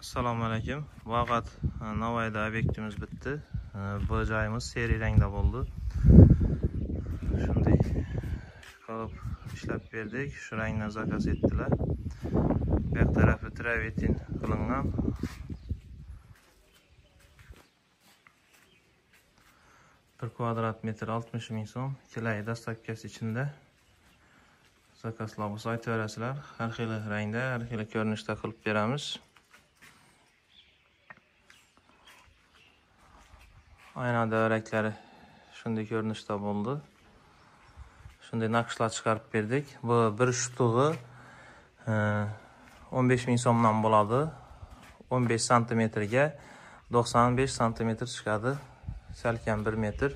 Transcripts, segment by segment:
Assalomu alaykum. Bog'ot Navoiyda obyektimiz bitdi. Bu joyimiz seri rangda bo'ldi. Shunday qilib ishlab berdik. Shu rangdan zakaz etdilar. Bu yoq tarafi travertin qilingan. Bir kvadrat metr 60 ming so'm. Kelay dastavkasi ichida. Zakazlar bo'lsa aytaverasizlar. Har xil rangda, har xil ko'rinishda qilib beramiz. Ayna davraklari shunday ko'rinishda bo'ldi. Shunday naqshlar chiqarib berdik. Bu bir shtug'i 15 ming so'mdan bo'ladi. 15 santimetrga 95 santimetr chiqadi. Salkam 1 metr.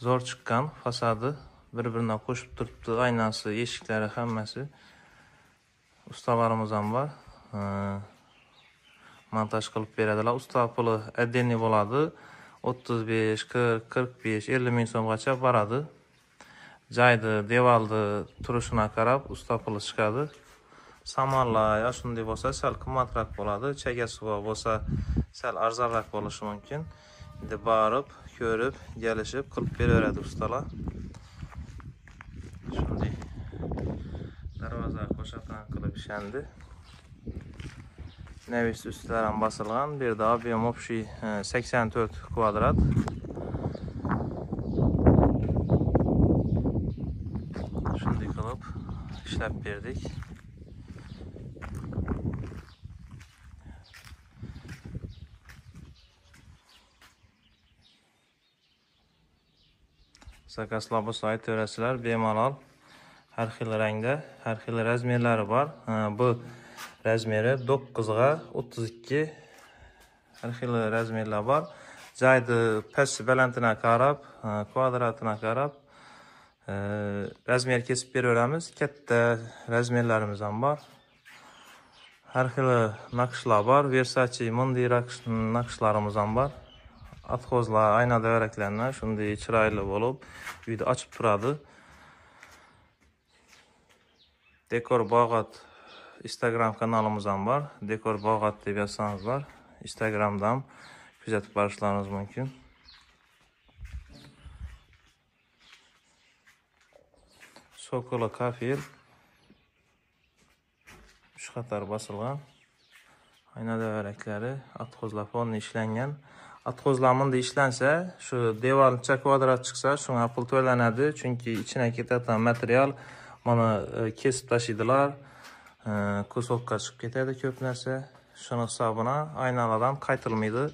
Zo'r chiqqan fasadi bir-birini qo'shib turibdi. Aynasi, eshiklari hammasi. Ustalarimiz ham bor. Montaj qilib beradilar. Usta puli отдельный bo'ladi. 35, 40, 45, 50 ming so'mgacha boradi. Joyni, devorni turishina qarab usta puli chiqadi. Samarlar yo shunday bo'lsa sal qimmatroq bo'ladi. Chagasi bo'lsa sal arzonroq bo'lishi mumkin. Endi borib, ko'rib, kelishib qilib beraveradi ustalar. Shunday darvoza qo'shatan qilib ishlandi. Nevis üstleri ham basilgan. Bu yerda объем общий 84 kvadrat. Shunday qilib ishlab berdik. Zakazlar bo'lsa aytaverasizlar, bemalol. Har xil rangda, har xil razmerlari bor. Bu razmeri 9ga 32 har xil razmerlar bor. Joyni past balandina qarab, kvadratina qarab razmer kesib beraveramiz. Katta razmerlarimiz ham bor. Har xil naqshlar bor. Versace bunday naqshlarimiz ham bor. Atxozlar, ayna davraklarni shunday chiroyli bo'lib uyda ochib turadi. Dekor Bog'ot Instagram kanalimiz ham bor. Dekor Bog'ot deb yozsangizlar, Instagramdan kuzatib borishlaringiz mumkin. Sokolo kafel 3 qator bosilgan. Ayna davraklari atxozlar fonni ishlangan. Atxozlar bunday ishlansa, shu devorcha kvadrat chiqsa, shunga pul to'lanadi, chunki ichina ketadigan material mana kesib tashiydilar. Kusokka chiqib ketadi ko'p narsa. Shuni hisobina aynalardan qaytilmaydi.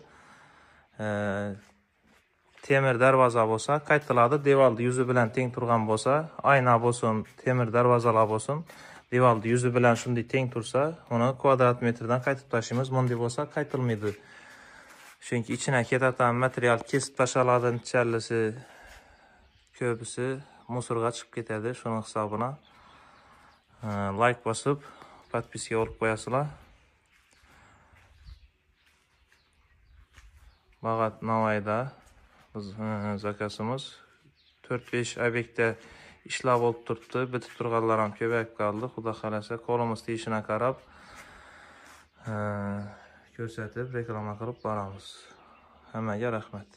Temir darvoza bo'lsa qaytiladi, devorni yuzi bilan teng turgan bo'lsa, ayna bo'lsin, temir darvozalar bo'lsin, devorni yuzi bilan shunday teng tursa, uni kvadrat metrdan qaytib tashiymiz. Bunday bo'lsa qaytilmaydi. Chunki ichina ketadigan material kesib tashaladi, nechallisi ko'pisi musorga chiqib ketadi. Shuni hisobina like bosib, podpiska olib qo'yasizlar. Bog'ot Navoiyda biz zakazimiz 4-5 obyektda ishlar bo'lib turibdi. Bitib turganlar ham ko'payib qoldi. Xudo xolasa qo'limiz tegishina qarab ko'rsatib, reklama qilib boramiz. Hammaga rahmat.